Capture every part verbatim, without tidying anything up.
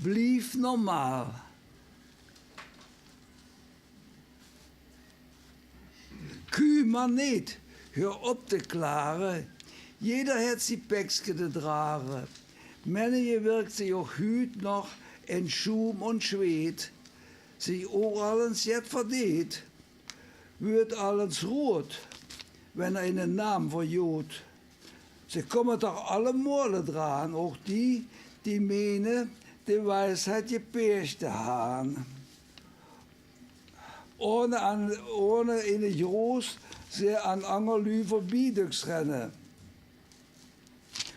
Blief normaal. Kuuman neet, heur op te klare. Jeder haet zie pekske te drage. Mennige wirk zich ouch huut nog in sjoem en zweet. Zich ouch al ins jet verdeet, wuurt al ins roead, wen 'r eine naam verjoead. Ze kómme toch allemoale draan, ouch die, die mene, de wiesheid jepeesj te haan. Ohne aan, ohne eine jroos ze aan anger luuj veurbie döks renne.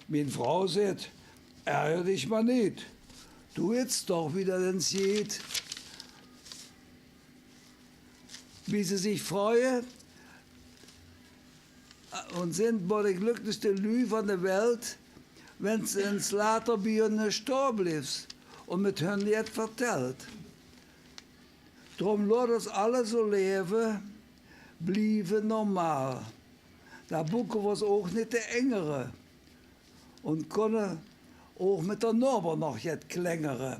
Mien vrouw zeet: "Erger dich mer neet, du wits toch, wie dat ins jeet." Wie ze zich freue, äh, un zint woll de glöcklichste Luuj van de Welt, wen ze ins later bie hunne stoa bliefs un mit hun jet vertelt. Drum laot os alle zo leve, blieve normaal. Dao boeke v'r os ouch neet te engere un kónne ouch mit d'r nober nog jet klengere.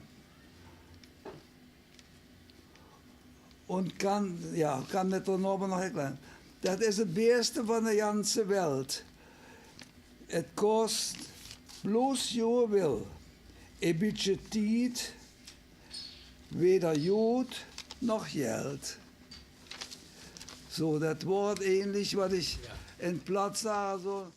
Un kan, ja, kan mit d'r nober nog jet klengere. Dat is 't beeste van de janse welt. 't Kos bloos joe wil, e bietje tied, weder jood noch jeld. Zo, dat woort ähnlich wat ich in Platt zage, zo.